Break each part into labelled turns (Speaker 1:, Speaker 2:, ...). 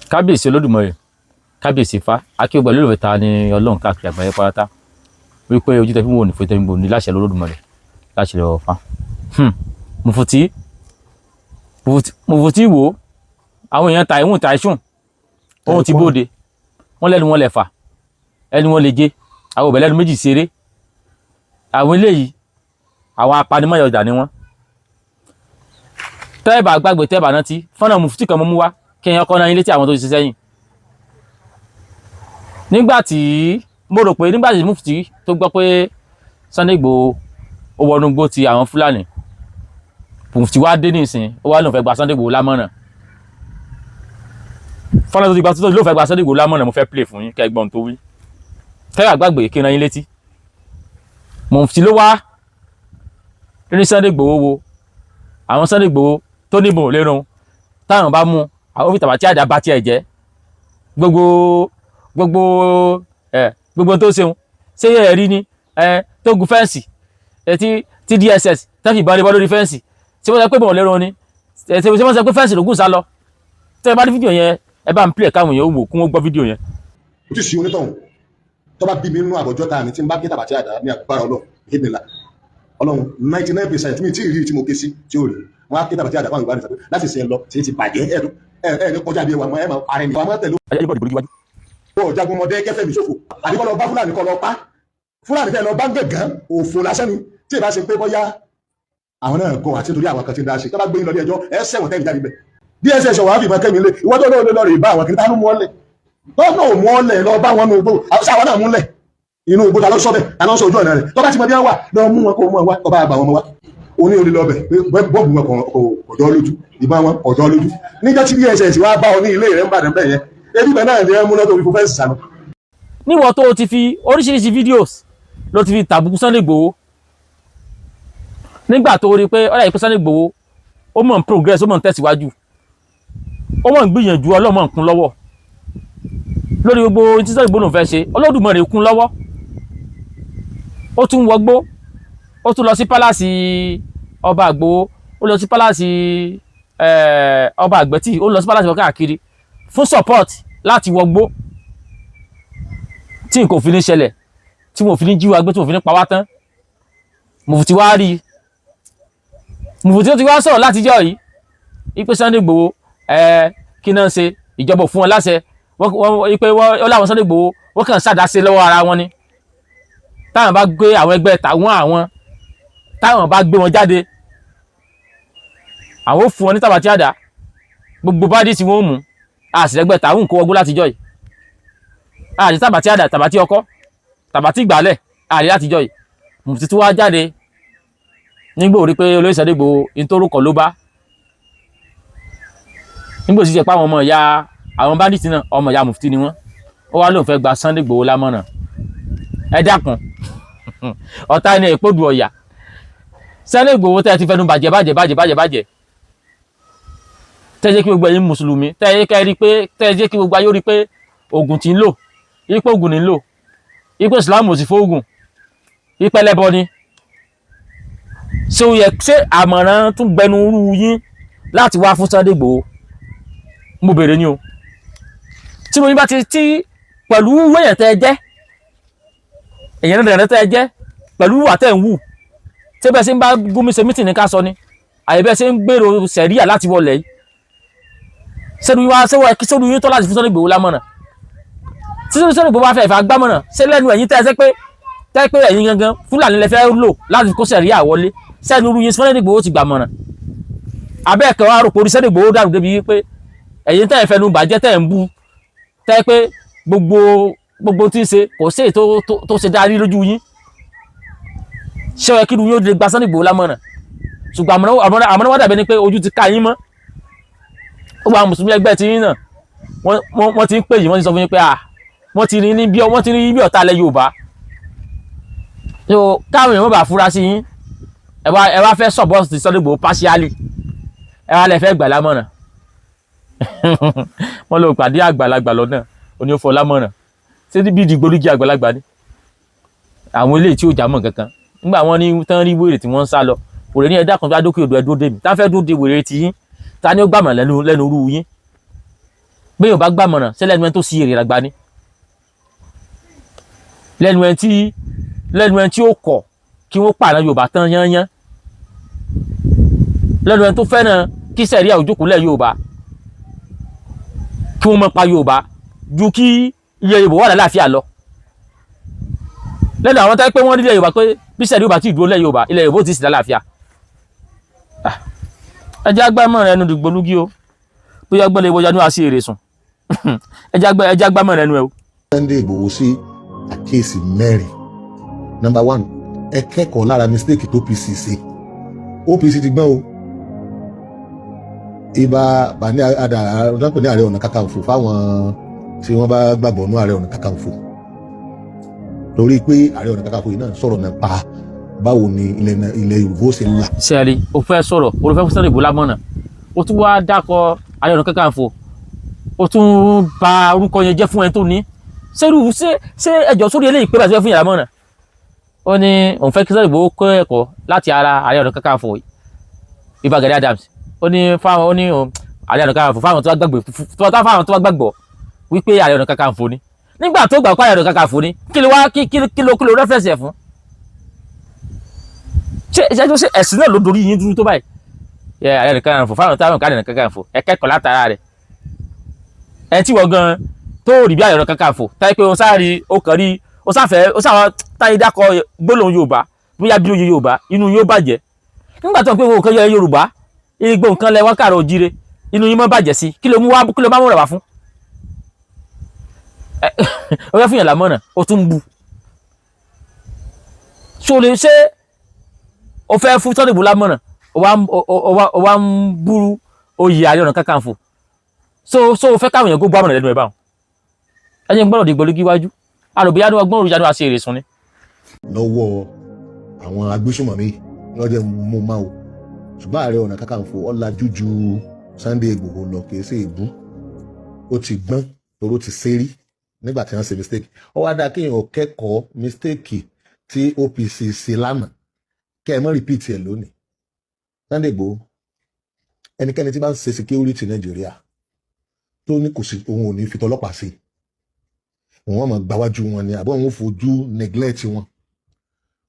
Speaker 1: Kábíyèsí Olódùmarè, kábíyèsí Ifá, akíọgbà lólùfẹ́ ta ni Ọlọ́run káàkiri àgbáyé pátá, wípé ojú tẹ fi ń wò ní fún tẹ fi ń wò ní láṣẹ Olódùmarè, láṣẹ lọ́wọ́ Ifá. Mùfùtí mùfùtí wò ó, àwọn èèyàn tàìwùn tàìsùn ohun ti bóde, wọ́n lẹ́nu wọn lẹ̀ fà, ẹnu wọn lè gé, àwọn òbẹ̀ lẹ́nu méjì ṣeré. Àwọn eléyìí, àwọn apanimọ̀yọ̀dà ni wọ́n. Tẹ́ẹ̀bà gbàgbé, tẹ́ẹ̀bà rántí fọ́nà mùfùtí kan mú wá kí ẹ̀yàn kọ́ náà yín létí àwọn tó ti ṣe sẹ́yìn. Nígbà tí mo rò pé nígbà tí mùfùtí tó gbọ́ pé Sunday Igboho ó wọnú igbó ti àwọn Fúlàní, mùfùtí wá dé nísìn, ó wá lóun fẹ́ gba Sunday Igboho lámọ̀ràn. Fọ́nà tó ti gba tó lóun fẹ́ gba Sunday Igboho lámọ̀ràn, mo fẹ́ play fún yín kẹ́ gbọ́n tó wí. Tẹ́ẹ̀bà gbàgbé, kí n rán yín létí, mùfùtí ló wá ní Sunday Igboho wo àwọn Sunday Igboho tó níbọn lérun, táwọn bá mú àwọn fi tàbátí àdá bá tiẹ̀ jẹ́, gbogbo gbogbo ẹ gbogbo tó ṣeun ṣé ẹ rí ni ẹ tó gun fence ẹ tí DSS tẹ́ fi ìbọn lé bọ́ lórí fence, tí wọ́n sọ pé bọ̀n lérun ni ẹ, tí wọ́n sọ pé fence ló gùn sá lọ. Tẹ́ ẹ bá rí fídíò yẹn, ẹ bá ń play káwọn èèyàn wò, kí wọ́n gbọ́ fídíò yẹn.
Speaker 2: Kò tí ì sí onítọ̀hún tó bá bí mi nínú àbọ̀jọ́ tá mi tí n bá gé tàbátí àdá ní agbára Ọlọ́run ìdílé Ọlọ́run, 99% mi tí ì rí tí mo ké sí tí ò rí wọn á ké tàbátí àdá fáwọn ìbánisọ̀ pé láti ṣe lọ tí ti bàjẹ́ ẹ̀ ẹ̀ ní kọjá bí ẹwà ẹ̀ máa parẹ́ ni wàá máa tẹ̀lé.
Speaker 1: Ayé bọ̀dì gbòógì wájú.
Speaker 2: Ó jagun mọdé kẹfẹ́ mi ṣòfò, àbí kọ́ lọ bá Fúlàní, kọ́ lọ pa Fúlàní, fẹ́ lọ bá ń gẹ̀gán òfò lásán ni. Tí ì bá ṣe pé bóyá àwọn náà gọ àti nítorí àwọn kan ti ń dá ṣe, tó bá gbé yín lọ ilé ẹjọ́, ẹ sẹ̀wọ̀n tẹ́lẹ̀ jáde bẹ̀. DSS ọ̀wá fìbọn kẹ́mi lé ìwọ́n tó náà lọ rè bá àwọn kìnìún tá ló mú ọ lẹ̀ tó náà mú ọ lẹ̀ lọ bá wọn nù igbó sáwọn náà mú lẹ̀ inú igbó, ta ló sọ bẹ̀, ta ló sọ ojú ọ̀nà rẹ̀? Tó bá ti mọ bí wọ́n wà, lọ mú wọn, kó mú wọn wá, kó bá gbà wọn wá. Oní olè lọ bẹ̀ pé bọ́ọ̀bù wọn kò jọ lójú, ìbọn wọn kò jọ lójú. Níjọ́ tí DSS wá bá ọ ní ilé rẹ̀ ń bàdàn bẹ́ẹ̀ yẹn, ebi bẹ́ẹ̀ náà ni ẹ mú lọ́tọ̀ fi fún fence sànú.
Speaker 1: Níwọ̀n tó o ti fi oríṣiríṣi videos ló ti fi tàbùkù Sunday Igboho, nígbà tó rí pé ọ̀rẹ́ ìpín Sunday Igboho ó mọ̀ ń progress, ó mọ̀ ń tẹ̀síwájú, ó mọ̀ ń gbìyànjú, ọlọ́mọ̀ ń kún lọ́wọ́ lórí gbogbo ohun tí Sunday Igboho lòun fẹ́ ṣe, Olódùmarè kún lọ́wọ́. Ó tún wọgbó, ó tún lọ sí palace ọba Ìgbòho, ó lọ sí palace ọba Àgbẹ̀tì, ó lọ sí palace wọn káàkiri fún support láti wọgbó tí nǹkan ò fi ní ṣẹlẹ̀, tí wọn ò fi ní jí wa gbé, tí wọn ò fi ní pa wá tán. Mùfùtí wá rí i, mùfùtí ó ti wá sọ̀rọ̀ látijọ́ yìí ipe Sunday Igboho ẹ kí náà ń ṣe, ìjọba ò fún wọn láṣẹ, wọ́n ipe wọ́n láwọn Sunday Igboho wọ́n kàn ṣàdáṣe lọ́wọ́ ara wọn ni. Táwọn bá gbé àwọn ẹgbẹ́ tàwọn, àwọn táwọn bá gbé wọn jáde, àwọn ò fún wọn ní tàbátí àdá, gbogbo bádìí tí wọ́n mú àṣìlẹ́gbẹ́ tàwọn nǹkan wọgbó látijọ́ yìí, àti tàbátí àdá, tàbátí ọkọ́, tàbátí ìgbálẹ̀ àrí látijọ́ yìí. Mùfùtí tó wá jáde nígbà orí pé olóyè Sunday Igboho nítorúkọ ló bá nígbà òsì jẹ́ pé àwọn ọmọ ìyá àwọn bandit náà, ọmọ ìyá mùfùtí ni wọ́n, ó wá lóun fẹ́ gba Sunday Igboho lámọ̀ràn. Ẹ dákun, ọ̀tá ni èpòdù ọ̀yà. Sunday Igboho tẹ́ ẹ ti fẹnu bàjẹ́ bàjẹ́ bàjẹ́ bàjẹ́ bàjẹ́, tẹ́ ẹ jẹ́ kí gbogbo ẹ̀yin mùsùlùmí, tẹ́ ẹ jẹ́ kẹ́ rí pé, tẹ́ ẹ jẹ́ kí gbogbo ayé ó rí pé oògùn tí ń lò, ipò oògùn ní ń lò, ipò ìsìlámù ò sì fóògùn, ipò ẹlẹ́bọ ni. Ṣé ó yẹ, ṣé àmọ̀ràn tún gbẹnu rú yín láti wá fún Sunday Igboho? Mo bèrè ni o. Tí mo ní bá ti tí pẹ̀lú wẹ̀yẹ̀ tẹ́ ẹ jẹ́, èèyàn náà tẹ́ ẹ jẹ́ pẹ̀lú wà tẹ́ ń wù, tí bẹ́ẹ̀ ṣe ń bá Gumi ṣe meeting ní ká sọ ni, àyè bẹ́ẹ̀ ṣe ń gbèrò sẹ̀ríà láti wọlé yìí, sẹ́nu wá sẹ́nu yín tọ́ láti fún Sunday Igboho lámọ̀ràn? Tí Sunday Igboho bá fẹ́ ìfà gbámọ̀ràn, ṣé lẹ́nu ẹ̀yin tẹ́ ẹ sẹ́ pé tẹ́ pé ẹ̀yin gangan Fúlàní lẹ fẹ́ lò láti kó sẹ̀ríà wọlé, sẹ́nu irú yín Sunday Igboho ti gbàmọ̀ràn? Abẹ́ẹ̀kẹ́ wa rò pé orí Sunday Igboho dàrú débi wípé ẹ̀yin tẹ́ ẹ fẹnu bàjẹ́, tẹ́ ẹ ń bú, tẹ́ pé gbogbo gbogbo tí ń ṣe kò sí èyí tó ṣe dárí lójú yín, ṣé ó yẹ kí irú yín ó lè gba Sunday Igboho lámọ̀ràn? Ṣùgbọ́n àmọ́ wọ́n dàbí ẹni pé ojú ti ká yín mọ́. Ó gba àwọn mùsùlùmí ẹgbẹ́ tí yín náà, wọ́n ti ń pè yín, wọ́n ti sọ fún yín pé à wọ́n ti rí ní bí wọ́n ti rí bí ọ̀tá ilẹ̀ Yorùbá. So káwọn èèyàn má bàa fura sí yín, ẹ wá fẹ́ support Sunday Igboho partially, ẹ wá lẹ fẹ́ gbà lámọ̀ràn. Wọ́n lọ pàdé àgbàlagbà lọ́nà, oní ó fọ lámọ̀ràn. Ṣé níbi ìdìgbòlùgì àgbàlagbà ni àwọn eléyìí tí ò já mọ̀ kankan? Nígbà wọn ní tán rí wèrè tí wọ́n ń sá lọ, wèrè ní ẹ̀dá kan tó adókè odò, ẹ̀dúró dè mí. Tá fẹ́ dúró de wèrè ti yín? Ta ni ó gbàmọ̀ lẹ́nu lẹ́nu irú yín? Bẹ́ẹ̀ yóò bá gbàmọ̀ràn ṣé lẹ́nu ẹni tó sí èrè ràgbà ni, lẹ́nu ẹni tí ó kọ̀ kí wọ́n pààrọ̀ Yorùbá tán yányán, lẹ́nu ẹni tó fẹ́ràn kí sẹ̀ríà òjókòó lẹ̀ Yorùbá, kí wọ́n máa pa Yorùbá ju kí ilẹ̀ Yorùbá wà lálàáfíà lọ, lẹ́nu àwọn táyé pé wọ́n nílẹ̀ Yorùbá pé bí sẹ̀ríà Yorùbá tí ì dúró lẹ̀ Yorùbá, ilẹ̀ Yorùbá ò tí ì sí lálàáfíà. Ẹ jẹ́ agbámọ̀ràn ẹnu dìgbòlúgí o, bóyá gbọ́dọ̀ ìwọ́jà ní wàá sí èrè sùn. Ẹ jẹ́ agbámọ̀ràn ẹnu ẹ o.
Speaker 2: Sunday Igboho sí àkíyèsí mẹ́rin. Number one, ẹ kẹ́kọ̀ọ́ lára mistake tó OPC ṣe. OPC ti gbọ́n o. Ibà Bani Adams ní Ààrẹ Ọ̀nà Kakanfò, fáwọn tí wọ́n bá gbàgbọ́ nú Ààrẹ Ọ̀nà Kakanfò, torí pé Ààrẹ Ọ̀nà Kakanfò yìí náà sọ̀rọ̀ nípa báwo ni ilẹ̀ Yorùbá ó ṣe là.
Speaker 1: Sẹ́ẹ̀rì, o fẹ́ sọ̀rọ̀, o fẹ́ fún Sunday Igboho lámọ̀nà, o tún wá dákọ̀ Ààrẹ Ọ̀nà Kakanfò, o tún bà orúkọ yẹn jẹ́ fún ẹni tó ní sẹ́rù. Ṣé ẹjọ́ sórí eléyìí pé bá ti fẹ́ fún yàrá mọ̀nà? Ó ní òun fẹ́ kí Sunday Igboho kọ́ ẹ̀kọ́ láti ara Ààrẹ Ọ̀nà Kakanfò Ìbà Gani Adams. Ó ní fáwọn, ó ní Ààrẹ Ọ̀nà Kakanfò fáwọn tó bá gbàgbé, fáwọn tó bá gbàgbọ́ wípé Ààrẹ Ọ̀nà Kakanfò ni. Nígbà tó gbà pé Ààrẹ Ọ̀nà Kakanfò ni, kí ló wá kí ló reference ẹ̀ fún? Ṣé ẹ̀sìn náà ló dorí yín dúró tó báyìí? Yẹ Ààrẹ Ọ̀nà Kakanfò fáwọn táwọn Ààrẹ Ọ̀nà Kakanfò, ẹ kẹ́kọ̀ọ́ látara rẹ̀. Ẹ tí wọ́n gan tó rí bí Ààrẹ Ọ̀nà Kakanfò táyé pé ó sáré, ó kàn rí, ó sáfẹ́, ó sáwọn táyé dákọ̀ gbólóhùn Yorùbá, bóyá bí oyè Yorùbá inú yóò bàjẹ́. Nígbà tó ń pè wọ́n kàn yọ Yorùbá igbó nǹkan lẹ wọ́n kàrọ̀ òjire, inú yín mọ́ bàjẹ́ sí. Kí ló mú wá? Kí ló bá mú rẹ̀ wá fún? Ó fẹ́ fún yàn lámọ̀ràn, ó tún bu so lè ṣe. Ó fẹ́ fún Sunday Igboho lámọ̀ràn, ó wá ń búrú oyè Ààrẹ Ọ̀nà Kakanfò. So ó fẹ́ káwọn èèyàn kó gbọ́ àmọ̀ràn lẹ́nu ẹ̀ báwọn. Ẹ jẹ́ ń gbọ́dọ̀ dìgbò lójú iwájú àròbíyá ní ọgbọ́n òrùjà ní wàá ṣe èrè sùn ni.
Speaker 2: Lọ́wọ́ àwọn agbésùnmọ̀mí lọ́jọ́ mú máa o, ṣùgbọ́n Ààrẹ Ọ̀nà Kakanfò ọ̀làjú ju Sunday Igboho lọ. Kìí ṣe èébú, ó ti gbọ́n toró ti sérí nígbà tí wọ́n ṣe mistake. Ó wá dáa kéèyàn kẹ́kọ̀ọ́ mistake tí OPC ṣe lánàá, kẹ́ ẹ mọ́ repeat ẹ̀ lónìí. Sunday Igboho, ẹnikẹ́ni tí bá ń ṣe security Nàìjíríà tó ní kò sí, òun ò ní fi tọlọ́pàá sí, òun ọmọ gbáwájú wọn ni àbọ̀ òun fojú neglect wọn,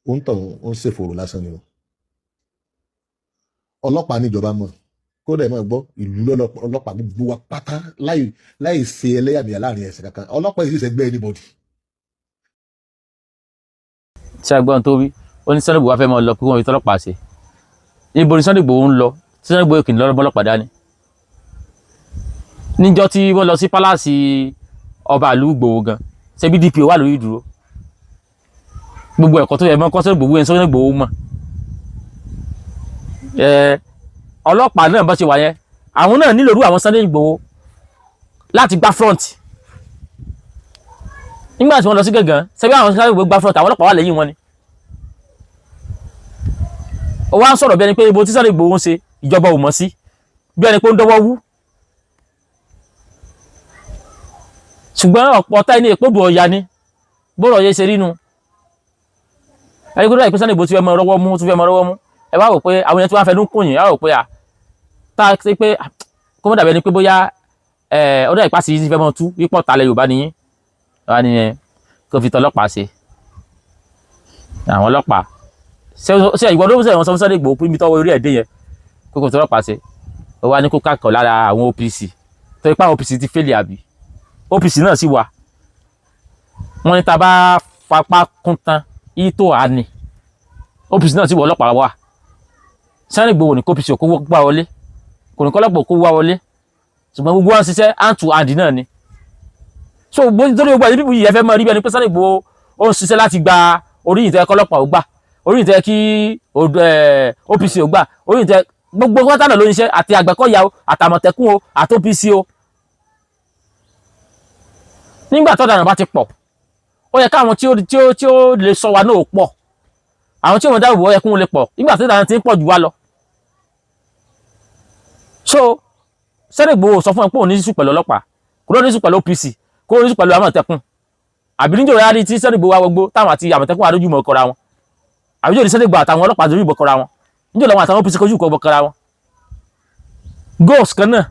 Speaker 2: ó ń tàn, ó ń ṣèfòrò lásán ni o. Ọlọ́pàá níjọba mọ̀, kódà ẹ máa gbọ́ ìlú ọlọ́pàá gbogbo wa pátá, láì láì ṣe ẹlẹ́yàmẹ̀yà láàrin ẹ̀sìn kankan. Ọlọ́pàá yìí sì ṣẹgbẹ́ anybody.
Speaker 1: Ṣé agbọ́n tó wí? Ó ní Sunday Igboho wá fẹ́ máa lọ pé wọ́n fi tọ́lọ́pàá ṣe. Níbo ni Sunday Igboho ń lọ tí Sunday Igboho kì í lọ́rọ́ bọ́lọ́pàá dání? Níjọ́ tí wọ́n lọ sí palace ọba ìlú Ìgbòho gan, ṣebí DPO wà lórí ìdúró. Gbogbo ẹ̀kọ́ tó yẹ mọ́ kọ́ Sunday Igboho yẹn, Sunday Igboho mọ̀. Ẹ ọlọ́pàá náà bá ṣe wà yẹn, àwọn náà nílò irú àwọn Sunday Igboho láti gbá front. Nígbà tí wọ́n lọ sí gàngán, ṣebí àwọn Sunday Igboho gbá front, àwọn ọlọ́pàá wà lẹ́yìn wọn ni. Ó wá ń sọ̀rọ̀ bí ẹni pé ibo tí Sunday Igboho ń ṣe, ìjọba ò mọ̀ sí, bí ẹni pé ó ń dọ́wọ́ wú. Ṣùgbọ́n ọ̀pọ̀ ọ̀tá ẹni èpò bò ọ̀yà ni bọ́rọ̀ yẹ ṣe rínu. Ẹni kó dọ́ ìpín Sunday Igboho ti fẹ́ mọ rọ́wọ́ mú, ti fẹ́ mọ rọ́wọ́ mú. Ẹ wá rò pé àwọn èèyàn tí wọ́n fẹ́ ló ń kùn yín, ẹ wá rò pé à tá a ṣe pé kó mọ́ dàbí ẹni pé bóyá ọdún ìpàsí yìí ti fẹ́ mọ tú wípọ̀ talẹ̀ Yorùbá nìyí wá nìyẹn, kó fi tọlọ́pàá ṣe àwọn ọlọ́pàá. Ṣe ìwọ ló ń sọ ìwọ̀n Sunday Igboho pé ibi tọ́wọ́ orí ẹ̀ dé yẹn, kó kò tọlọ́pàá ṣe? Ó wá ní kó kàkọ́ lára àwọn OPC tó ipá àwọn OPC ti fẹ́lẹ̀, àbí OPC náà sì wà. Wọ́n ní tá a bá fapá kún tán ìtò àní OPC náà sì wọ ọlọ́pàá wà. Sunday Igboho ní kó OPC kó gbá wọlé, kò ní kọ́lọ́pọ̀ kó wá wọlé, ṣùgbọ́n gbogbo wọn ṣiṣẹ́ hand to hand náà ni. So torí gbogbo àti pípù yìí, ẹ fẹ́ mọ rí bí ẹni pé Sunday Igboho ó ń ṣiṣẹ́ láti gba orí ìtẹ́ kọ́lọ́pàá ó gbà, orí ìtẹ́ kí OPC ó gbà, orí ìtẹ́ gbogbo pátá náà ló ń ṣiṣẹ́, àti Àgbẹ̀kọ̀yà o, àtàmọ̀tẹ́kùn o, àti OPC o. Nígbà tó ọ̀daràn bá ti pọ̀, ó yẹ káwọn tí ó lè sọ wa náà pọ̀, àwọn tí ó mọ̀ dáàbò ó yẹ kí wọ́n lè pọ̀ nígbà tó ọ̀daràn ti ń pọ̀ jù wá lọ. So Sunday Igboho sọ fún ẹ pé òun ní issue pẹ̀lú ọlọ́pàá, kò ló ní issue pẹ̀lú OPC, kò ní issue pẹ̀lú Àmọ̀tẹ́kùn. Àbí níjọ́ rẹ̀ rí tí Sunday Igboho wá gbogbo táwọn àti Àmọ̀tẹ́kùn àdójúmọ̀ kọra wọn? Àbí jò ní Sunday Igboho àtàwọn ọlọ́pàá àdójúmọ̀ kọra wọn? Níjọ́ làwọn àtàwọn OPC kojú kọ kọra wọn? Goals kan náà.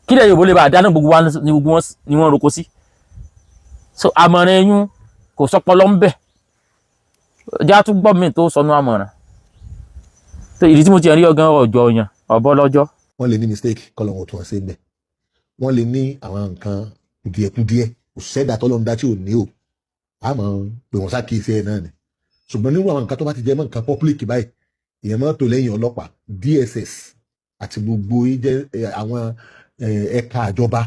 Speaker 1: Kí lẹ̀ Yorùbá lè bá dáná, gbogbo wa ní gbogbo wọn ni wọ́n roko sí. So àmọ̀ràn ẹ̀yún kò sọpọlọ ń bẹ̀. Já tún gbọ́ mi tó sọnù àmọ̀ràn tó ìdí tí mo ti rí ọgán ọjọ́ yàn ọ̀bọ lọ́jọ́.
Speaker 2: Wọ́n lè ní mistake kọ́ lọ́wọ́ tó wọ́n ṣe ń bẹ̀. Wọ́n lè ní àwọn nǹkan kùdìẹ̀kudiẹ. Kò sẹ́dá tọ́lọ́run dá tí ò ní o, àmọ́ pé wọ́n ṣàkíyèsí ẹ̀ náà ni. Ṣùgbọ́n nírú àwọn nǹkan tó bá ti jẹ́ mọ́ nǹkan public báyìí, èèyàn máa tó lẹ́yìn ọlọ́pàá, DSS àti gbogbo àwọn ẹ̀ka àjọba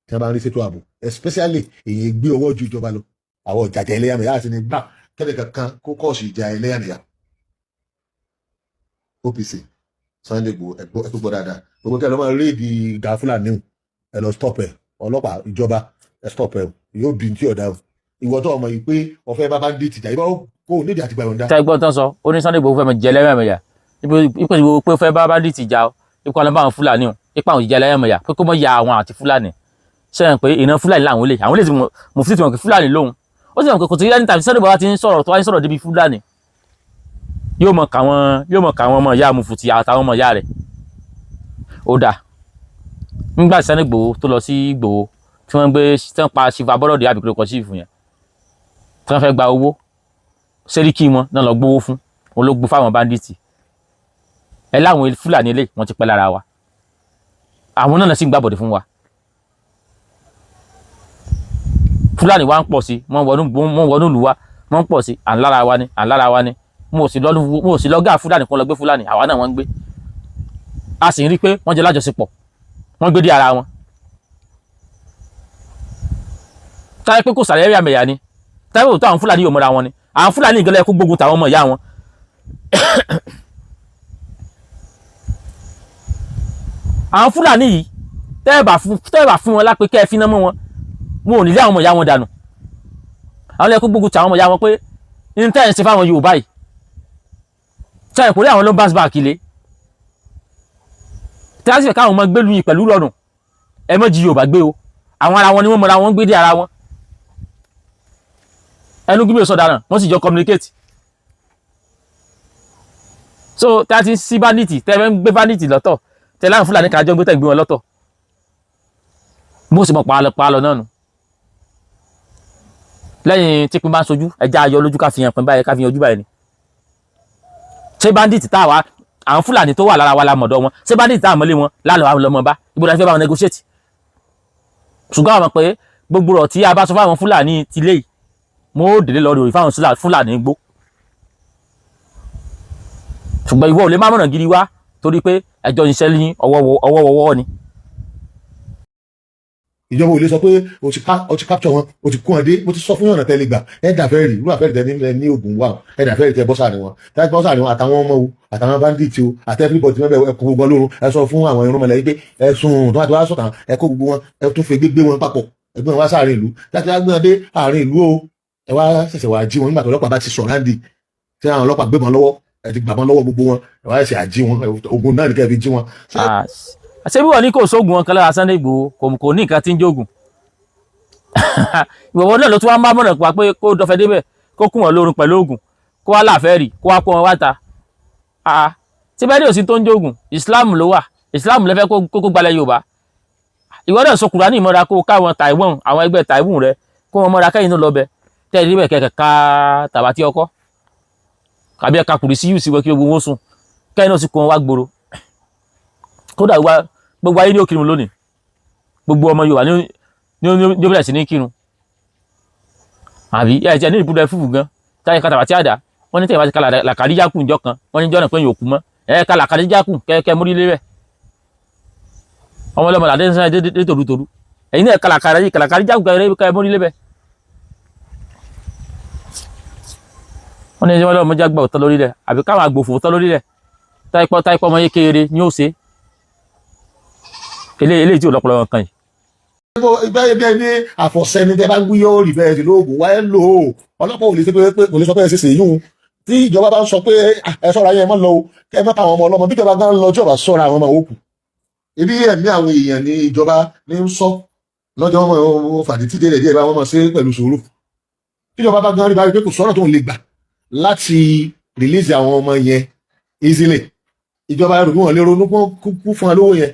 Speaker 2: tí wọ́n bá ń rí ṣètò ààbò. Especially èèyàn gbé ọwọ́ ju ìjọba lọ. Àwọn ìjàjà ẹlẹ́yàmẹ̀yà àti ní gbà kẹ́lẹ́ kankan kó kọ́ọ̀sì ìjà ẹlẹ́yàmẹ̀yà. OPC Sunday Igboho, ẹ̀gbọ́ ẹ̀ tó gbọ́ dáadáa. Gbogbo kẹ́ ẹ lọ́ máa raid ga Fúlàní o, ẹ lọ stop ẹ. Ọlọ́pàá, ìjọba, ẹ stop ẹ o. Yóò bí tí ọ̀dà o. Ìwọ tó ọmọ yìí pé ọ̀fẹ́ bá bandit jà, ìbá kó o nídìí àti gbà yọ̀ǹda.
Speaker 1: Tẹ́ gbọ́n tán sọ, ó ní Sunday Igboho fẹ́ mọ jẹ lẹ́yàmẹ̀yà, ipò ìwò pé ó fẹ́ bá bandit jà o, ipò àwọn bá àwọn Fúlàní o, ipò àwọn ìjà lẹ́yàmẹ̀yà pé kó mọ̀ ya àwọn àti Fúlàní sẹ́yìn, pé ìran Fúlàní làwọn lè, àwọn lè ti mọ̀ fún tiwọn pé Fúlàní lóhun. Ó sì mọ̀ pé kò tí yá níta. Sunday Igboho ti ń sọ̀rọ̀, tó wá ń sọ̀rọ̀ débi Fúlàní, yóò mọ̀ káwọn ọmọ ìyá Mùfútì àtàwọn ọmọ ìyá rẹ̀. Ó dà nígbà tí Sunday Igboho tó lọ sí Igboho, tí wọ́n gbé, tí wọ́n pa Chief Aborode, àbíkúrò kan chief yẹn, tí wọ́n fẹ́ gba owó sẹ́ríkì wọn náà lọ gbowó fún wọn, ló gbó fáwọn bandit. Ẹ láwọn Fúlàní ilé wọn ti pẹ́ lára wa, àwọn náà sì ń gbàbọ̀dé fún wa. Fúlàní wa ń pọ̀ sí, wọ́n wọnú ìlú wa, wọ́n ń pọ̀ sí. À ń lára wa ni, à ń lára wa ni. Mo ò sì lọ́gà Fúlàní kan lọ gbé Fúlàní, àwa náà wọ́n ń gbé. A sì ń rí pé wọ́n jẹ́ lájọṣepọ̀, wọ́n gbé dé ara wọn. Táyé pé kò sàlẹ̀ ẹ̀yàmẹ̀yà ni, táyé pé òótọ́ àwọn Fúlàní yóò mọ́ra wọn ni. Àwọn Fúlàní ìgẹ̀lẹ́ kó gbógun tàwọn ọmọ ìyá wọn. Àwọn Fúlàní yìí, tẹ́ẹ̀bà fún wọn lápé kẹ́ ẹ finá mọ́ wọn, wọn ò ní lé àwọn ọmọ ìyá wọn dànù. Àwọn lẹ́kọ́ gbógun tàwọn ọmọ ìyá wọn pé ní tẹ́ ẹ̀ ń ṣe fáwọn Yorùbá yìí, tẹ́ ẹ̀ kò rí àwọn ló ń bounce back ilé tí a sì fẹ́ káwọn ọmọ gbélú yìí pẹ̀lú rọrùn. Ẹ mọ́ jí Yorùbá gbé o. Àwọn ara wọn ni wọ́n mọra wọn gbé dé ara wọn. Ẹnu gbígbé sọ̀daràn, wọ́n sì jọ communicate. So tí a ti sí bandit, tẹ́ ẹ fẹ́ ń gbé bandit lọ́tọ̀, tẹ́ láwọn Fúlàní kájọ gbé, tẹ́ gbé wọn lọ́tọ̀, bó sì mọ̀ pààlọ́ pààlọ́ náà nù. Lẹ́yìn tí pín bá ń sojú ẹja ayọ̀ lójú, ká fi hàn pín báyìí, ká fi hàn ojú báyìí ni. Ṣé bandit tá a wá, àwọn Fúlàní tó wà lára wa la mọ̀dọ̀ wọn? Ṣé bandit tá a mọ̀lé wọn lálọ́ àwọn lọ́mọ bá ibo la fẹ́ bá wọn negotiate? Ṣùgbọ́n àwọn pé gbogbo ọ̀rọ̀ tí a bá sọ fáwọn Fúlàní ti lé yìí, mo ó délé lọ ròyìn fáwọn Fúlàní gbó. Ṣùgbọ́n ìwọ ò lè má mọ̀nà gidi wá, torí pé ẹjọ́ iṣẹ́ ní ọwọ́ ni.
Speaker 2: Ìjọba ò lè sọ pé o ti capture wọn, o ti kó wọn dé. Mo ti sọ fún yànnà tẹ́lẹ̀ gbà ẹ̀dà fẹ́ẹ́ rí irú àfẹ́rì tẹ ní ní Ògùn wà, ẹ̀dà fẹ́ẹ́ rí tẹ bọ́sà ni wọn, tẹ bọ́sà ni wọn, àtàwọn ọmọ o, àtàwọn bandit o, àti everybody mẹ́bẹ̀. Ẹ kó gbogbo wọn lórun. Ẹ sọ fún àwọn irúnmọlẹ̀ yìí pé ẹ sùn. Tó bá ti wá sọ̀tàn, ẹ kó gbogbo wọn, ẹ tún fi gbégbé wọn papọ̀, ẹ gbé wọn wá sáàrin ìlú. Láti wá gbé wọn dé àárín ìlú o, ẹ wá ṣẹ̀ṣẹ̀ wá jí wọn nígbà tó ọlọ́pàá bá ti sọ̀ láǹdì, tí àwọn ọlọ́pàá gbé wọn lọ́wọ́, ẹ ti gbà wọn lọ́wọ́ gbogbo wọn, ẹ wá ṣẹ̀ṣẹ̀ àjí wọn. Ogun náà ní kẹ́ fi jí wọn.
Speaker 1: Ṣé bí wọ́n ní kò sóògùn wọn kan lára Sunday Igboho, kò ní nǹkan tí ń jógun. Ìwọ̀wọ́ náà ló tún wá ń bá mọ̀nà pa pé kó dọ̀fẹ́ débẹ̀, kó kún wọn lórun pẹ̀lú oògùn, kó wá láàfẹ́ rí, kó wá kó wọn wá ta. Tí bẹ́ẹ̀ ní òsì tó ń jógun, Islam ló wà. Islam lẹ́fẹ́ kó gbalẹ̀ Yorùbá. Ìwọ náà sọ Kùránì mọ́ra, kó káwọn Taiwan, àwọn ẹgbẹ́ Taiwan rẹ, kó wọn mọ́ra kẹ́yìn náà lọ bẹ tẹ́ ẹ níbẹ̀ kẹ́kẹ́ ká tàbátí ọkọ́ àbí ẹ̀ka kùrì sí yìí sí wọ́n, kí gbogbo wọn sùn, kẹ́yìn náà sì kó wọn wá gbòòrò. Kódà gbogbo ayé ní òkìrun lónìí, gbogbo ọmọ Yorùbá ní ó bẹ̀rẹ̀ sí ní kírun. Àbí ẹ̀ jẹ́ ní ìbúdó ẹ̀fúfù gan táyé kàtàbà tí àdá wọ́n ní tẹ̀yìn bá ti ka làkàrí jákù ńjọ́ kan, wọ́n ní jọ́nà pé yòókù mọ́ ẹ̀ ká làkàrí jákù kẹ́kẹ́ mórí lé bẹ̀. Ọmọ ọlọ́mọ làdé ń sáré dé tòrútòrú. Ẹ̀yin náà ká làkàrí jákù kẹ́kẹ́ mórí lé bẹ̀. Wọ́n ní ẹjọ́ ọlọ́mọ jágbà òtọ́ lórí rẹ̀, àbí káwọn àgbòfò òtọ́ lórí rẹ̀. Táìpọ́ táìpọ́ ọmọ yé kéré ni ó ṣe eléyìí tí ò lọ́pọ̀lọpọ̀ kan yìí.
Speaker 2: Bẹ́ẹ̀ bẹ́ẹ̀ ní àfọ̀sẹ́ni tẹ́ bá ń gbúyọ́ rí bẹ́ẹ̀ sí lóògùn wáyé lò ó. Ọlọ́pàá ò lè ṣe pé kò lè sọ pé ẹ ṣe ṣe yún tí ìjọba bá ń sọ pé ẹ ṣọ́ra yẹn, ẹ má lọ o, ẹ má pa àwọn ọmọ ọlọ́mọ. Bí ìjọba gan lọ, tí ọba ṣọ́ra àwọn ọmọ òkú ibi ẹ̀mí àwọn èèyàn ní ìjọba ní ń sọ lọ́jọ́ wọn fàdí tí délẹ̀ díẹ̀ bá wọn mọ̀ sí pẹ̀lú sùúrù. Tíjọba bá gan rí báyìí pé kò sọ́nà tó ń lè gbà láti release àwọn ọmọ yẹn easily, ìjọba rò bí wọ́n lè ronú kú fún wa lówó yẹn.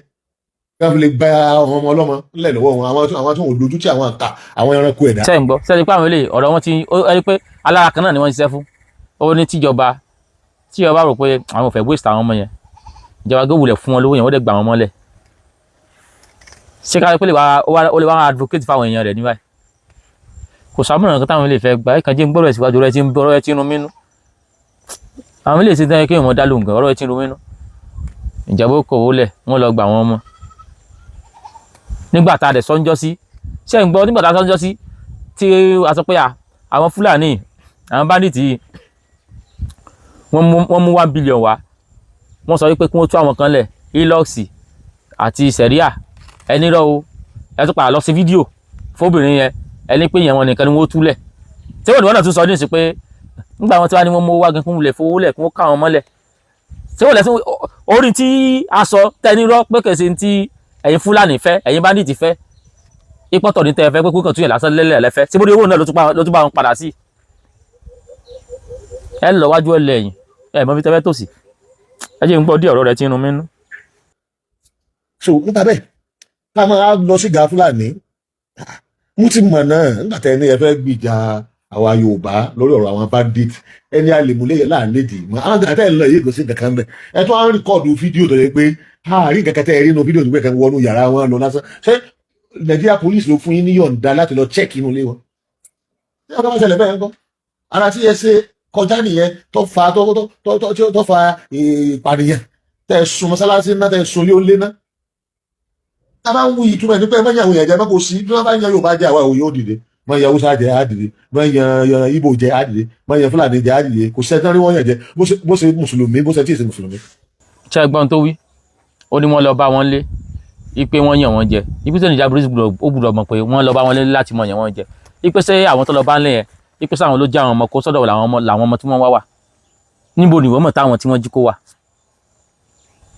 Speaker 2: Ká fi lè gba àwọn ọmọ ọlọ́mọ ńlẹ̀ lọ́wọ́ wọn, àwọn tó ń lójú tí àwọn àǹkà, àwọn ẹranko ẹ̀dá.
Speaker 1: Ṣe ń gbọ́? Ṣe é pé àwọn eléyìí, ọ̀rọ̀ wọn ti ó ẹ rí pé alára kan náà ni wọ́n ń ṣiṣẹ́ fún. Ó ní tíjọba rò pé àwọn ò fẹ́ waste àwọn ọmọ yẹn, ìjọba gbé wulẹ̀ fún wọn lówó yẹn, wọ́n dẹ̀ gbà wọ́n mọ́lẹ̀. Ṣé ká pé ó lè wá advocate fáwọn èèyàn rẹ̀ ní báyìí? Kò sàmúlò nǹkan táwọn ilé fẹ́ gbà. Ẹ̀ kàn jẹ́ ń gbọ́dọ̀ síwájú rẹ̀ tí ń bọ́rọ̀ ẹ̀ tí ń rún mínú. Àwọn ilé ti dán kí wọ́n dá lóhùn gan, ọ̀rọ̀ ẹ̀ tí ń rún mínú. Ìjọba ó kọ̀wé lẹ̀, wọ́n lọ gbà wọ́n mọ́ nígbà tá a dẹ̀ sọ́njọ́ sí. Ṣé ń gbọ́? Nígbà tá a sọ́njọ́ sí tí a sọ pé àwọn Fúlàní, àwọn bandit yìí, wọ́n mú 1 billion wá, wọ́n sọ wípé kí wọ́n tú àwọn kan lẹ̀, Hilux àti Sẹ̀ríà. Ẹni rọ o, ẹ tún padà lọ sí fídíò fóbìnrin yẹn, ẹni pé ìyẹn wọn nìkan ni wọ́n túlẹ̀. Tí wọ́n ní wọ́n náà tún sọ ní ìsìn pé nígbà wọn tí wọ́n ní wọ́n mú wá gan kún lè fowó lẹ̀ kí wọ́n ká wọn mọ́lẹ̀, tí wọ́n lẹ̀ tún orí tí a sọ tẹ́ni rọ pé kèsì tí ẹ̀yin Fúlàní fẹ́, ẹ̀yin bandit fẹ́, ipọ́tọ̀ ní tẹ́ ẹ fẹ́ pé kókàn tún yẹn lásán lẹ́lẹ̀ lẹ́fẹ́ tí bó dé owó náà ló tún bá wọn padà sí. Ẹ lọ wájú, ẹ lẹ́yìn, ẹ mọ bí tẹ́ fẹ́ tòsí. Ẹ jẹ́ ń gbọ́ dí ọ̀rọ̀ rẹ tí ń rún mí nú.
Speaker 2: So nípa bẹ́ẹ̀, ká máa lọ sí ìgà Fúlàní, mo ti mọ̀ náà nígbà tẹ́ ẹni ẹ fẹ́ gbìjà àwa Yorùbá lórí ọ̀rọ̀ àwọn bandit, ẹni àlèmúlẹ̀ láàlédì mọ́ àwọn àgbà tẹ́ ẹ lọ yìí, kò sí nǹkan kan bẹ́ẹ̀. Ẹ tún á ń record fídíò tó yẹ pé àárín nǹkan kan tẹ́ ẹ rí inú fídíò tó gbé kan wọnú yàrá wọn lọ lásán. Ṣé Nigeria police ló fún yín ní yọ̀ǹda láti lọ check inú ilé wọn? Ṣé ọkọ bá ṣẹlẹ̀ bẹ́ẹ̀ ńkọ́? Ara tí ẹ ṣe kọjá nìyẹn tó fa tó tó tó tó tó fa ìpànìyàn, tẹ́ ẹ sun mọ́sálásí ná, tẹ́ ẹ sun ilé ó lé ná. Tá a bá ń wí ìtumọ̀ ẹ̀ ní pé ẹ má yan àwọn èèyàn jẹ má, kò sí bí wọ́n bá yan Yorùbá jẹ, àwa òye ó dìde. Má yan Haúsá jẹ, á dìde. Má yan Ìgbò jẹ, á dìde. Má yan Fúlàní jẹ, á dìde. Kò sẹ́ni rí wọ́n yàn jẹ, bó ṣe mùsùlùmí, bó ṣe tí ì ṣe mùsùlùmí.
Speaker 1: Ṣé ẹ gbọ́n tó wí? Ó ní wọ́n lọ bá wọn lé ipe wọ́n yàn wọ́n jẹ, ipe tó Nigeria police ó gbọ́dọ̀ mọ̀ pé wọ́n lọ bá wọn lé láti mọ̀ yàn wọ́n jẹ, ipe ṣé àwọn tó lọ bá ń lé yẹn, ipe sáwọn ló já àwọn ọmọ kó sọ́dọ̀ làwọn ọmọ tí wọ́n wá wà? Níbo ni wọ́n mọ̀ táwọn tí wọ́n jí kó wà?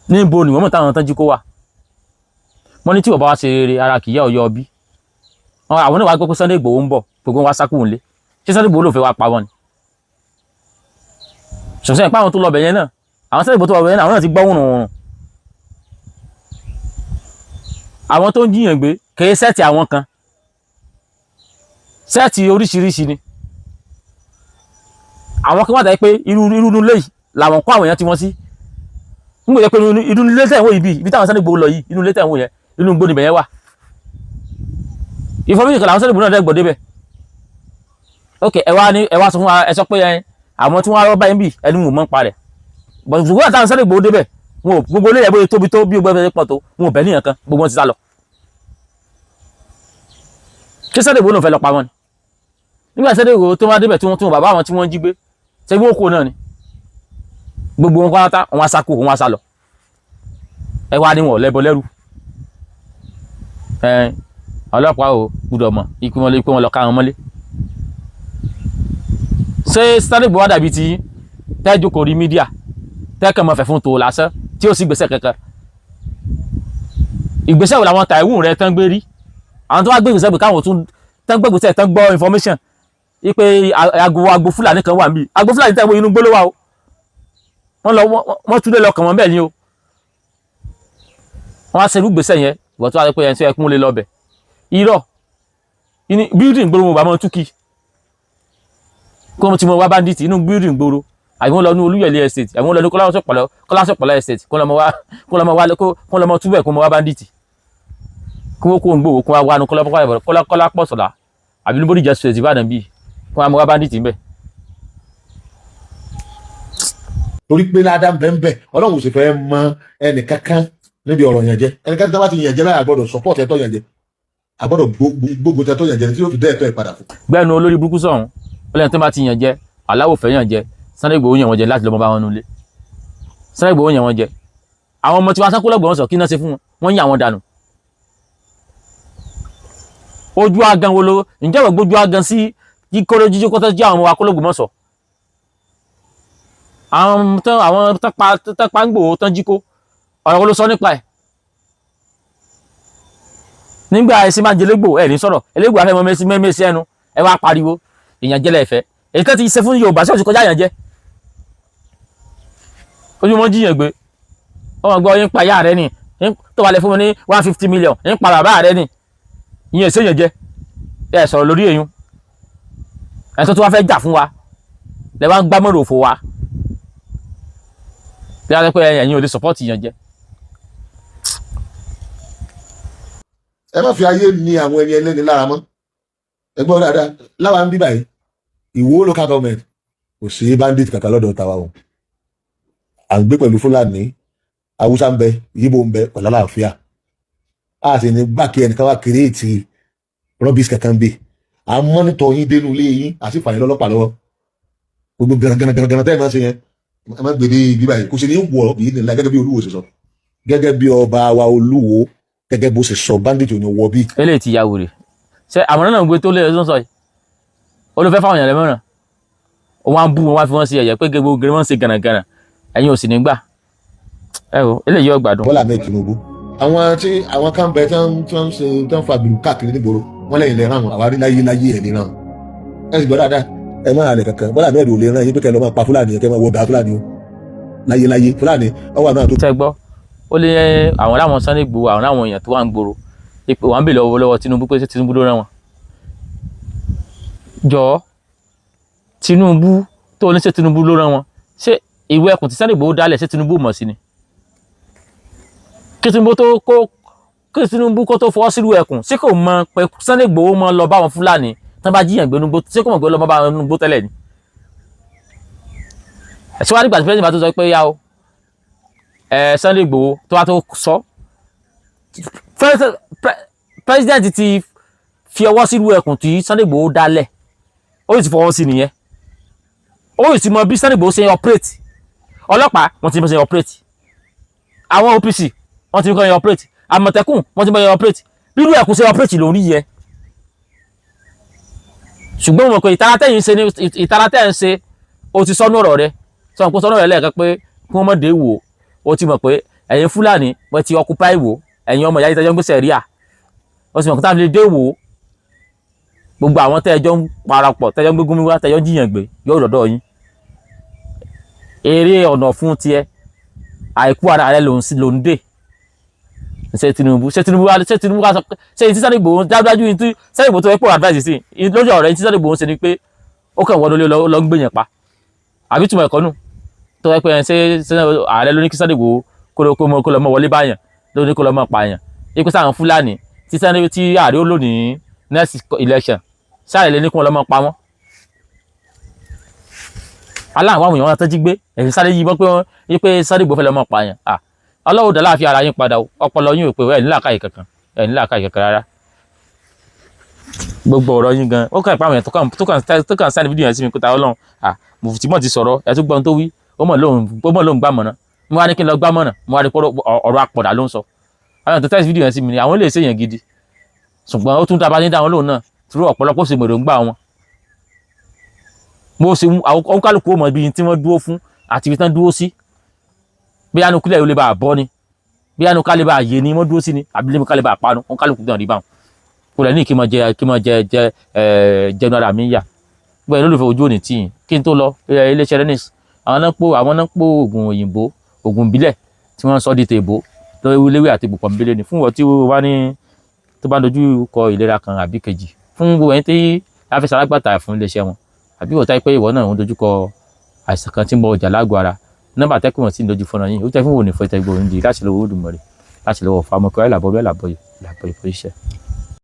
Speaker 1: Níbo ni wọ́n mọ̀ táwọn tán jí kó wà? Wọ́n ní tí wọ́n bá wá ṣe rere, ara kì í yá ọ̀yọ́ bí àwọn náà wá gbọ́ pé Sunday Igboho ń bọ̀, gbogbo wọn wá sákùn lé. Ṣé Sunday Igboho ló fẹ́ wá pa wọn ni? Ṣọ̀ṣẹ́ ìpá àwọn tó lọ bẹ̀ yẹn náà, àwọn Sunday Igboho tó lọ bẹ̀ yẹn náà, àwọn náà ti gbọ́ wùrùn. Àwọn tó ń jiyàn gbé kèé set àwọn kan, set oríṣiríṣi ni. Àwọn kan wà tàbí pé irú inú ilé yìí làwọn kó àwọn èèyàn tí wọ́n sí. Nígbà jẹ́ pé inú ilé tẹ̀ ń wò yìí, bí ibi táwọn Sunday Igboho lọ yìí, inú ilé tẹ̀ ń wò yẹn, inú igbó níbẹ̀ yẹn wà. Information kan làwọn Sunday Igboho náà dẹ́ gbọ́ débẹ̀. Ok, ẹ wá ní ẹ wá sọ fún wa, ẹ sọ pé ẹ àwọn tí wọ́n rọ́ báyìí bì ẹni wò mọ́ ń parẹ̀, but ṣùgbọ́n àtàwọn Sunday Igboho débẹ̀, wọn ò gbogbo ilé yẹn, bóyá tóbi tó, bí gbogbo ẹ pọ̀ tó, wọn ò bẹ̀ níyàn kan, gbogbo wọn ti sá lọ. Ṣé Sunday Igboho náà fẹ́ lọ pa wọn ni? Nígbà Sunday Igboho tó wá débẹ̀, tí wọ́n bàbá àwọn tí wọ́n jí gbé, ṣé wọ́n kó náà ni? Gbogbo wọn pátá wọn á sá kó, wọn á sá lọ. Ẹ wá ní wọn lẹ́bọ lẹ́rù. Ẹ ọlọ́pàá ò gbúdọ̀ mọ̀ ikú wọn lọ ká wọn mọ́lé. Ṣé Sunday Igboho wá dàbí ti tẹ́jú kò rí media tẹ́kàn mọ́ fẹ́ fún tòun lásán tí ó sì gbèsè kankan? Ìgbésẹ̀ wo làwọn tàìwùn rẹ tán gbé rí? Àwọn tó wá gbé ìgbésẹ̀ pé káwọn tún tán gbé ìgbésẹ̀, tán gbọ́ information wípé agbo Fúlàní kan wà níbí. Agbo Fúlàní tẹ̀ wọ inú gbólówà o, wọ́n lọ wọ́n túlé lọ kàn wọ́n bẹ́ẹ̀ ni o. Wọ́n á ṣerú gbèsè yẹn. Ìwọ́n tó wá pé ẹni tó yẹ kún lé lọ́bẹ̀ irọ́ building gbòòrò, mo bá mọ́ túkì kó wọ́n ti mọ wá bandit inú building gbòòrò, àbí wọ́n lọ ní Olúyọ̀lé Estate, àbí wọ́n lọ ní Kọ́lásọ̀pọ̀lá Estate, kó lọ mọ túbẹ̀, kó mọ wá bandit, kó wọ́n kó ń gbòòwò, kó wá wá nu Kọ́lápọ̀sọ̀lá àbí ní Bódìjà Street, Ìbàdàn bíi, kó wá mọ wá bandit ńbẹ̀.
Speaker 2: Torí pé ládàá ń bẹ ń bẹ, Ọlọ́run ò sì fẹ́ mọ ẹnì kankan níbi ọ̀rọ̀ yẹn jẹ́. Ẹnì kankan tó bá ti yẹn jẹ́ báyìí, àgbọ́dọ̀ support ẹ̀tọ́ yẹn jẹ́, àgbọ́dọ̀ gbógun tẹ́tọ́ yẹn jẹ́ tí yóò fi dẹ́ ẹ̀tọ́ ẹ̀ padà fún.
Speaker 1: Gbẹ́nu olórí burúkú sọ̀hún. Ó lẹ́yìn tó bá ti yàn jẹ, aláwọ̀ fẹ́ yàn jẹ. Sunday Igboho yàn wọ́n jẹ láti lọ́mọ bá wọn nulẹ̀. Sunday Igboho yàn wọ́n jẹ. Àwọn ọmọ tí wọ́n sákó lọ́gbọ̀n sọ kí náà ṣe fún wọn, wọ́n yàn wọ́n dànù. Ojú agan wo ló ǹjẹ́ wọ́n gbójú agan sí kíkóró jíjó kọ́tọ́ jí àwọn ọmọ wa kó l'Ógbómọ̀ṣọ́? Àwọn tán pa ń gbòó tán jí kó, ọ̀rọ̀ wo ló sọ nípa ẹ̀? Nígbà ẹsìn máa ń jẹ légbò, ẹ ní sọ̀rọ̀ elégbò afẹ́ mọ mẹ́sí mẹ́sí ẹnu, ẹ wá pariwo ìyànjẹ lẹ́ẹ̀fẹ́. Èyí tó ti ṣe fún Yorùbá sí òsì kọjá ìyànjẹ. Ojú wọn jíyàn gbé, wọn gbọ́ yín pa ìyá rẹ ni. Tó wà lè fún mi ní 150 million, ń pa bàbá rẹ ni. Ìyẹn ṣèyàn jẹ. Ẹ sọ̀rọ̀ lórí èyún. Ẹ tó wá fẹ́ jà fún wa, lẹ wá ń gbámọ̀rò òfò wa bí a sọ pé ẹ̀yin ò lè support ìyẹn jẹ.
Speaker 2: Ẹ má fi ayé ni àwọn ẹni ẹlẹ́ni lára mọ́. Ẹ gbọ́ dáadáa, láwa ń bí báyìí, Ìwó local government, kò sí bandit kankan lọ́dọ̀ tàwa o. À ń gbé pẹ̀lú Fúlàní, Haúsá ń bẹ, Yíbo ń bẹ pẹ̀lú àlàáfíà. A sì ní gbà kí ẹnìkan wá create rubbish kankan bí. À ń monitor yín dénú ilé yín, à sì fàyín lọ́lọ́pàá lọ́wọ́. Gbogbo gànàgànà tẹ́ ẹ máa ń ṣe yẹn, ẹ má gbèdé ibi báyìí, kò sì ní wọ̀ bí nílá. Gẹ́gẹ́ bí Olúwo ṣe sọ, gẹ́gẹ́ bí ọba wa Olúwo, gẹ́gẹ́ bó ṣe sọ, bandit ò ní wọ bí.
Speaker 1: Eléyìí ti ya wèrè. Ṣe àmọ̀ràn náà ń gbé tó lé ẹ̀ sọ yìí? Ó ló fẹ́ fáwọn èèyàn lẹ́mọ̀ràn, ó wá ń bú wọn, wá fi wọ́n sí ẹ̀yẹ pé gbogbo gèrè wọ́n ń ṣe gànàgànà. Ẹ̀yin ò sì ní gbà. Ẹ wo, eléyìí ò gbádùn.
Speaker 2: Bọ́lá Ahmed Tinubu, àwọn tí àwọn kan bẹ tí wọ́n ń ṣe, tí wọ́n fa gbùrù káàkiri nígboro, wọ́n lẹ́yìn lè ràn wọ́n. Àwárí láyé láyé ẹ̀ lè ràn. Ẹ sì gbọ́ dáadáa, ẹ má halẹ̀ kankan. Bọ́lá Ahmed ò lè ràn yín pé kẹ́ lọ́ máa pa Fúlàní, kẹ́ máa wọ bàá Fúlàní o. Láyé láyé, Fúlàní ọwọ́ àná tó.
Speaker 1: Tẹ́ gbọ́, ó lé àwọn láwọn Sunday Igboho, àwọn láwọn èèyàn tó wà ń gbòòrò, ipò wọn ń bè lọ́wọ́ lọ́wọ́ Tinubu pé ṣé Tinubu ló rán wọn. Jọ̀ọ́, Tinubu tó ní, ṣé Tinubu ló rán wọn? Ṣé ìwé ẹkùn tí Sunday Igboho dálẹ̀, ṣé Tinubu mọ̀ sí ni? Kí Tinubu tó kó, kí Tinubu kó tó fọwọ́ sílùú ẹkùn, ṣé kò mọ̀ pé Sunday Igboho mọ̀ lọ bá wọn Fúlàní tán bá jíyàn gbé nugbó? Ṣé kò mọ̀ pé lọ bá wọn nugbó tẹ́lẹ̀ ni? Ẹ̀sìn wá nígbà tí president bá tó sọ pé yá o, ẹ Sunday Igboho tó wá tó sọ, president ti fi ọwọ́ sílùú ẹkùn tí Sunday Igboho dálẹ̀, ó sì ti fọwọ́ sí nìyẹn. Ó sì ti mọ bí Sunday Igboho ṣe ń operate. Ọlọ́pàá, wọ́n ti mọ ṣe ń operate. Àwọn OPC, wọ́n ti mọ ṣe ń operate. Àmọ̀tẹ́kùn, wọ́n ti mọ ṣe ń operate. Bírú ẹkùn ṣe operate lórí yẹ. Ṣùgbọ́n mo mọ̀ pé ìtara tẹ́yìn ṣe ní ìtara tẹ́ ń ṣe, o ti sọ́nù ọ̀rọ̀ rẹ, sọ pé sọ́nù ọ̀rọ̀ rẹ lẹ́ẹ̀kan pé kí wọ́n mọ̀ dé wò. Ó ti mọ̀ pé ẹ̀yin Fúlàní, wọ́n ti occupy wò. Ẹ̀yin ọmọ ìyá yìí tẹ́jọ́ ń gbèsè rí à, ó sì mọ̀ pé táwọn lè dé wò, gbogbo àwọn tẹ́jọ́ ń parapọ̀, tẹ́jọ́ ń gbégún wá, tẹ́jọ́ ń jiyàn gbé, yóò dọ̀dọ̀ yín. Eré ọ̀nà fún tiẹ̀, àìkú ara rẹ ló ń dè. Ṣé Tinubu, ṣé Tinubu wá, ṣé Tinubu wá sọ pé ṣé ìtí Sunday Igboho dájúdájú, ìtí Sunday Igboho tó fẹ́ pọ̀ advice sí lójú ọ̀rẹ́, ìtí Sunday Igboho ṣe ni pé ó kàn wọ́n lórí lọ ń gbìyàn pa, àbí túmọ̀ ẹ̀kọ́ nù tó fẹ́ pé ṣé ààrẹ ló ní kí Sunday Igboho kó lọ mọ wọlé báyàn, ló ní kó lọ mọ pààyàn, ikú sáwọn Fúlàní tí Sunday tí ààrẹ ó lò ní next election, sáré lè ní kí wọ́n lọ mọ pa wọ́n? Aláwọn àwọn èèyàn wọn tẹ́jú gbé, ẹ̀sìn sáré yí bọ́ pé wọ́n yí pé Sunday Igboho fẹ́ lọ mọ pààyàn. Ọlọ́wọ́ dá láàfin ara yín padà o. Ọpọlọ yín ò pé, ẹ̀ ní làákàyè kankan, ẹ̀ ní làákàyè kankan rárá. Gbogbo ọ̀rọ̀ yín gan, ó kàn pa àwọn èèyàn tó kàn send fídíò yẹn sí mi kó ta Ọlọ́run. Mùfùtí mọ̀ ti sọ̀rọ̀, ẹ̀ tó gbọ́n tó wí, ó mọ̀ lóun gbàmọ̀nà. Mo wá ní kí n lọ gbàmọ̀nà, mo wá rí pé ọ̀rọ̀ àpọ̀dà ló ń sọ. Àwọn tó text fídíò yẹn sí mi ni àwọn lè ṣèyàn gidi, ṣùgbọ́n ó tún dábàá ní dáwọn lóun náà túrú ọ̀pọ̀lọpọ̀ sì mọ̀ èròǹgbà wọn. Mo sì àwọn kálukú ó mọ ibi tí wọ́n dúró fún àti ibi tí wọ́n dúró sí. Bí anu kílẹ̀ yóò lè bá a bọ́ ni, bí anu ká lè bá a yé ni wọ́n dúró sí ni, àbí lè ká lè bá a panu wọn, kálukú náà rí báwọn. Kò lẹ́ ní kí n máa jẹ, kí n máa jẹ jẹ ẹ jẹnu ara mi yà. Gbọ́dọ̀ lólùfẹ́ ojú òní tì yín. Kí n tó lọ, iléeṣẹ́ Renis, àwọn náà pò oògùn òyìnbó, oògùn ìbílẹ̀ tí wọ́n sọ di tèbó lórí léwé àti ìbùkún bílẹ̀ ni fún wọn tí wọ́n bá ní tó bá ń dojú kọ ìlera kan àbí kejì. Fún gbogbo ẹni tí a fi ṣalágbàtà fún iléeṣẹ́ wọn, àbí wọ́n táyé pé ìwọ náà ń dojú kọ àìsàn kan tí ń bọ ọjà lágọ̀ọ́ ara, nọ́mbà tẹ́kùn wọn sì ń dojú fọ́nà yìí. Ó tẹ́ fún òní fún ìtẹ́gbọ̀n òní láti lọ́wọ́ Olódùmarè, láti lọ́wọ́ fámọ́kọ́ ẹ̀ làbọ̀ bẹ́ẹ̀ làbọ̀ yìí làbọ̀ ìfọ̀ iṣẹ́.